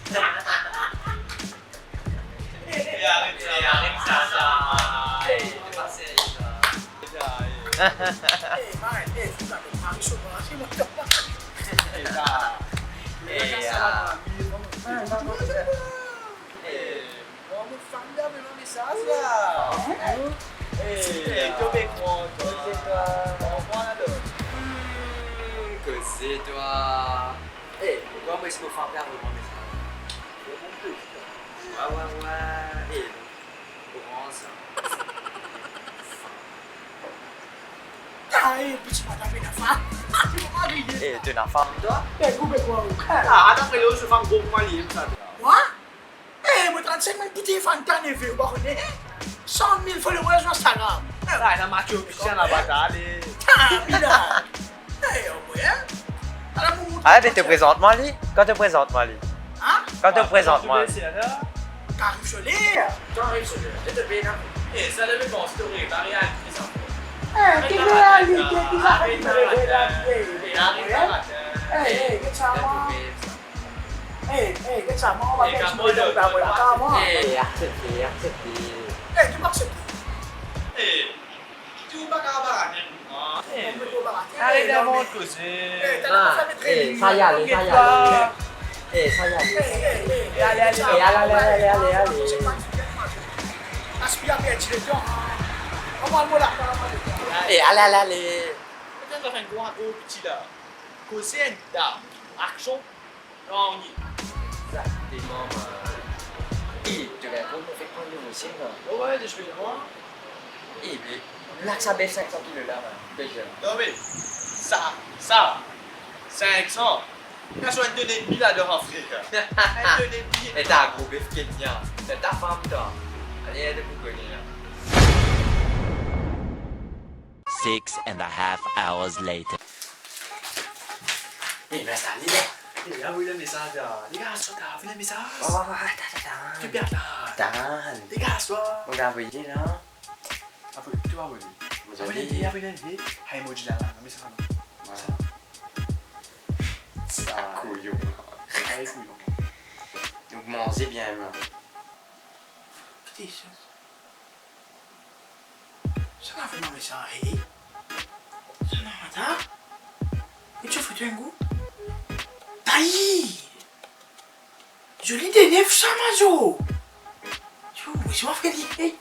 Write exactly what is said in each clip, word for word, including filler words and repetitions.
Eh, aret sa, aret sa, sa. Eh, to pa serye, sa. Eh, man, eh, fou, sa, Mari so branche, mwa. Eh, sa. Eh, sa, ah. Eh, bon, mo fam la, me mesaz la. Eh, eh, to pe krwar, to, se twa. Bon, bon, alor. Hmm, koze twa. Eh, kouma mo eski mo fam la, mo mesaz. Wi, wi, wi. Eh, oranz, sa. Ah, eh, piti madam, ena fam. Eh, to ena fam, twa? Eh, koupe kwa, ou. Ah, atann, apre, so fam gro kouma li, sa, twa. Mwa? Eh, mo trannsink mil pou telefone ta neve, ou pa kone? San mil followers Instagram. Sa, sa match ofisie, la, bata, ale. Ah, bila. Eh, omwin, hein? Ala, mo... Ah, be, to prezant mwa li. Kan to prezant mwa li? Hein? Kan to prezant mwa li? T'arrives sur l'air. T'arrives sur l'air. Je te paye la. Eh, sa, le bon story, Maria, qui s'en fout. Eh, qui veut aller, qui, qui s'en fout, mais le vrai, la, eh, eh, eh, get sa, mwa. Eh, eh, get sa, mwa, on va... Eh, get sa, mwa. Eh, aksepte, aksepte. Eh, ki pa aksepte? Eh, tou pa kapav barate mwa. Eh, aret avans koze. Eh, sa i ale, sa i ale. Eh, sa i ale. Eh, ale, ale. Eh, ale, ale, ale, ale, ale. Gaspiy perdi letan. Kouma mo la? Eh, ale, ale, ale. Petet zot finn gagn gro piti la. Koze enn dam, aksion, nanye. Exakteman, man. E, to gagn kont mo fek pran limosin la? Wi, wi, to fek pran. E be, la sa bef sink san kilo la, man. Bel. Non, me sa, sa, sink san. Kan so enn tonn edmi ladan, frer. Enn tonn edmi. E ta gro bef Kenya. Se ta fam, twa. Ale, ale pou kone la. Six and a half hours later. E, me sa li la. E, avoy le mesaz la. Degaz twa, avoy le mesaz. Wa, wa, wa, atann, atann. To pe atann. Atann. Degaz twa. Mo avoy li la. Avoy, to avoy li. Mo avoy li, avoy li. Hey, mo dir la, la, me sa, non. Wa. Sa. Sa kouyon. Sa kouyon. Donk, manze bien, la. Kite sa. Sa la vremem sa, hey. Sa la, atann. E to fout enn gou. Tayi! Zoli de nef sa, mazo. Yo, mo, sa fre li, hey.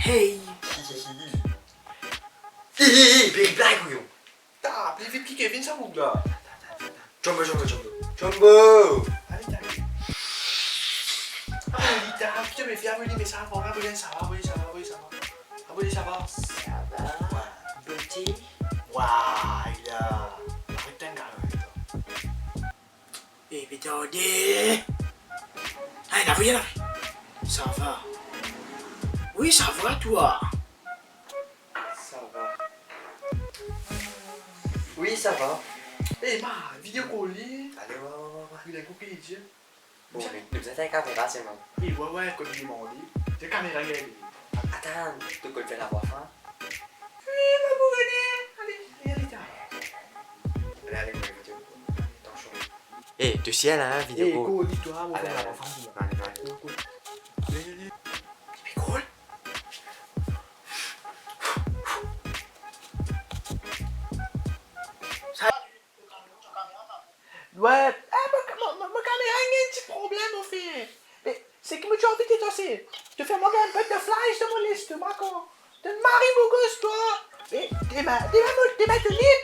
Hey. Hi, hi, hi, hi. Hi, hi, hi, peri play, kouyon. Ta, pli vit ki Kevin sa, boug la. Jumbo, Jumbo, Jumbo. Jumbo! Ale, ta. Avoy li, ta, ki to pe fer, avoy li, me sa, avoy li, sa va, avoy li, sa va, avoy li, sa va. Avoy li, sa va. Sa va? Wi. Bote? Wi, la. Aret tann karan. E, pe tarde. Ay, la, wi, la. Sa va? Wi, sa va, twa? Sa va. Wi, sa va. E, ma, video call li. Ale, wa, wa, wa, wa. Li la koupe, li dir. Bon, nou, nou bizin tann kamera selman. E, wa, wa, kot li demande. Se kamera, gete. Atann, to kot fer lavwa fin. Wi, pa pou kone. Ale, ale, ale, ta. Ale, ale, mo video call. Atansion. E, to sir la, video call. E, call li, twa, mo fer lavwa fin, twa. Ale, ale. Call, call. Ale, ale. Li pe call. Sa, wi, e, mo, mo, mo, mo kamera inn gagn ti problem, anfin. Me seki mo ti anvi dir twa, se, to fer mwa gagn enn butterflies dan mo lestoma, kan to mari mo gos, twa. E, demin, demin mo, demin to lib?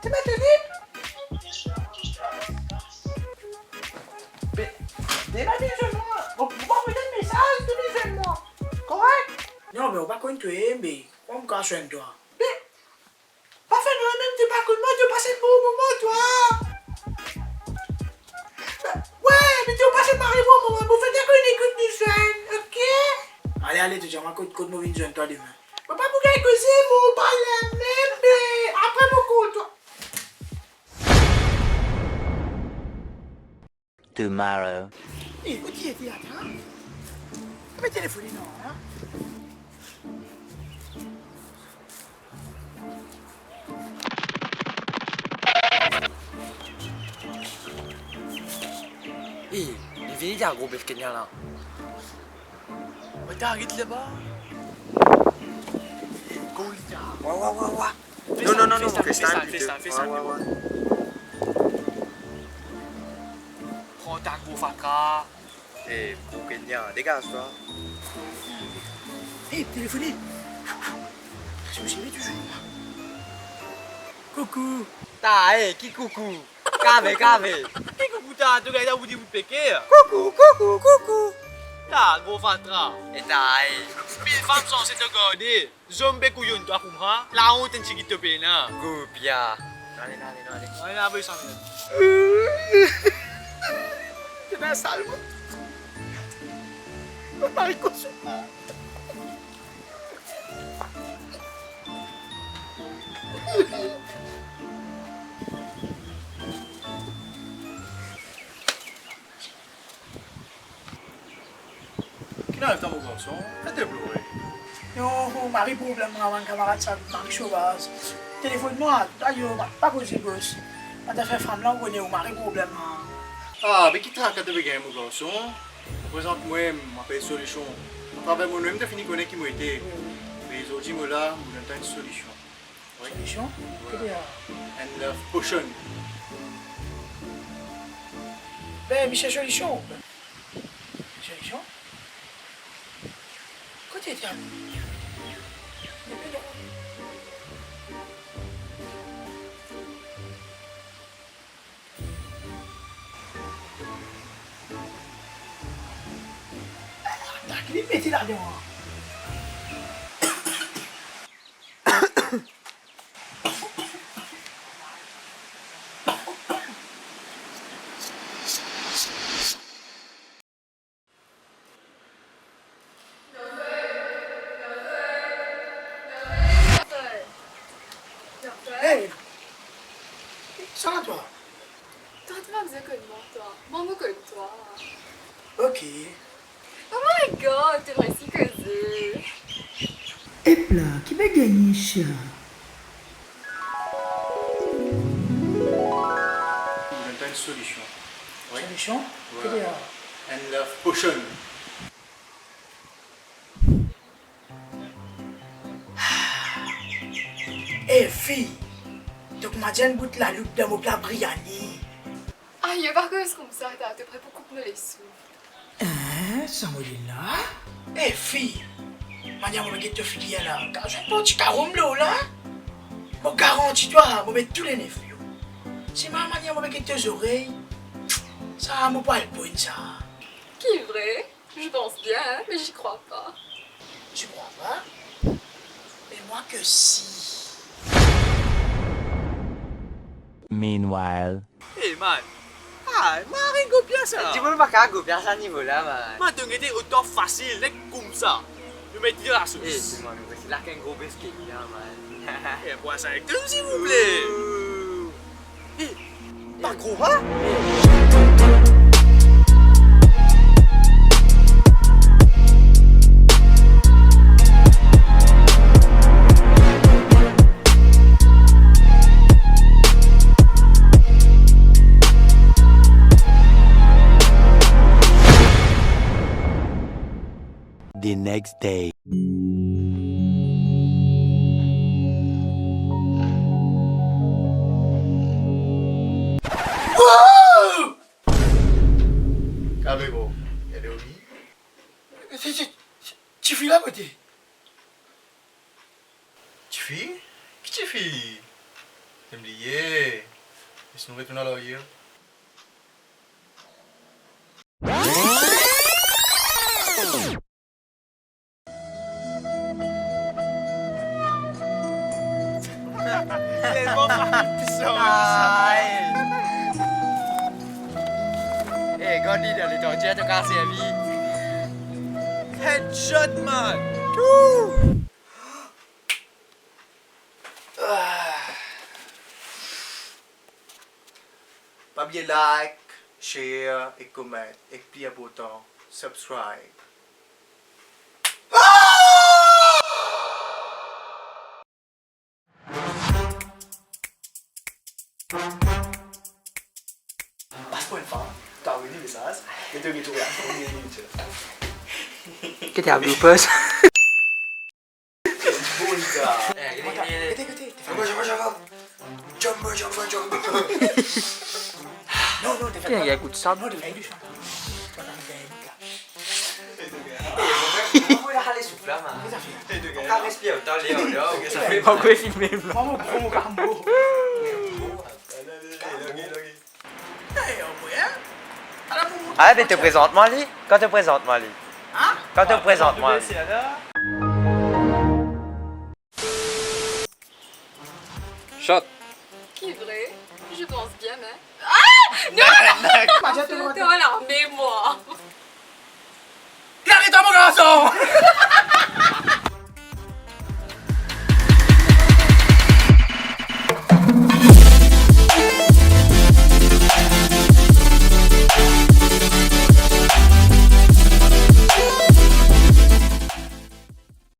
Demin to lib? Me, demin bizin mwa. Mo, mo pou avoy enn mesaz, to bizin mwa. Korek? Non, me ou pa konn twa, me kouma mo kapav swenn twa? Me, pa fer nwa mem, to pa konn mwa, to pas enn bon moman, twa. Wi, me to pas enn mari bon moman, mo fer twa kone kot nou zwenn, ok? Ale, ale, to dir mwa kot, kot mo vinn zwenn twa demin. Mo pa pou gagn koze, mo pa la mem, me apre mo kont twa. Tomorrow. E, kot li ete, atann? Me telefone, non, la. Eh, li vini, li a gro bef Kenya la. Mo ta aret laba. Kouma li ta? Wa, wa, wa, wa. Non, non, non, non, FaceTime, FaceTime, FaceTime, FaceTime. Wa, wa, wa. Pran ta gro fatra. Eh, gro Kenya, dégaz twa. Eh, telefone. Attention, je vais toujours. Coucou. Ta, eh, ki koukou? Kave, kave. Ki koukou ta, to gagn ta pou dir ou peke? Koukou, koukou, koukou. Ta, gro fatra. E ta, eh. Mil fam sanse to garde. Zom be kouyon twa kouma, laont enn tigit to pena. Gopia. Ale, ale, ale. Ale, ale, ale. Ena sal mo. Mo mari koson. Ki ena avek twa mo garson? Arete plore. Non, mo mari problem, mo bann kamarad sa, mari sovaz. Telefonn mwa, ayo, mo pa koze bos. Mo ta fer fam la, ou kone, mo mari problem. Ah, be ki traka to pe gagn mo garson? Prezant mwa, mo apel Solution. Atraver mo nom to fini kone ki mo ete. Wi, wi. Me zordi mo la, mo donn twa enn solision. Wi. Solision? Wi. Ki li a? Enn love potion. Be, misie Solision. Solision? Kote li ale? Epi non. Atak li mete ladan. Hey! Sa la twa? Twa, to pa bizin konn mwa, twa. Mwa, mo konn twa. Ok. Oh my God, to resi koze. Epla, ki pe gagne sa? Mo donn twa enn solision. Wi. Solision? Wi. Ki li a? Enn love potion. Eh, fi, to kouma dir enn bout laloup dan mo pla briani. Ayo, pa koz koumsa, ta, to pre pou koup mo lesouf. Hein, sa mo dir la? Eh, fi, manier mo pe get to figir la, kapav zwenn enn ti karom lor la. Mo garanti twa, mo met tou le nef lor. Selman manier mo pe get to zorey, sa mo pou al ponn sa. Ki vre? Je pense bien, hein, mais j'y crois pas. Tu crois pas? Mais moi que si. Meanwhile. Hey, man. Ah, mari gopia sa. Dimoun pa kapav gopia sa nivo la, man. Man, to gete otan fasil, nek koumsa. Nou met li dan lasos. Eh, man, nou reste la, enn gro bef Kenya, man. Eh, bwar sa avek nou, silvouple. Oh. Eh, pa gro, hein? The next day. Wow! Kave, bro. Gade omi. Ti, ti, ti, tifi la kote? Tifi? Ki tifi? Finn bliye. Les nou retourn alaryer. Telman fami pisan. Aye. Eh, gard li dan letan, dir to kapav servi. Headshot, man. Tou. Ah. Pa bliye like, share ek comment, ek pli inportan, subscribe. Pas pou enn fam, ta vini Ki te a bloopers. Bon, gars. Eh, gete, gete, gete. Jumbo, jumbo, jumbo. Jumbo, jumbo, jumbo. Non, non, t'es fait. Tiens, il y a un coup de sable. Non, t'es fait du champ. Eh, bon, bon, bon, la, allez, souffle, là, man. Qu'est-ce que ça fait ? On respire, attends, Léo, Léo, qu'est-ce que ça fait ? Ankor filme. Maman, gros, mon carbo. Allez, allez, allez, allez, allez. Ah, be to prezant mwa li. Kan to prezant mwa li. Kan to prezant mwa li. Shot. Ki vre, je pense bien, hein. Ah ! Non, non, non, non, non, non, non, non, non, non, non. T'es dans la mémoire. Clarita, mon garçon.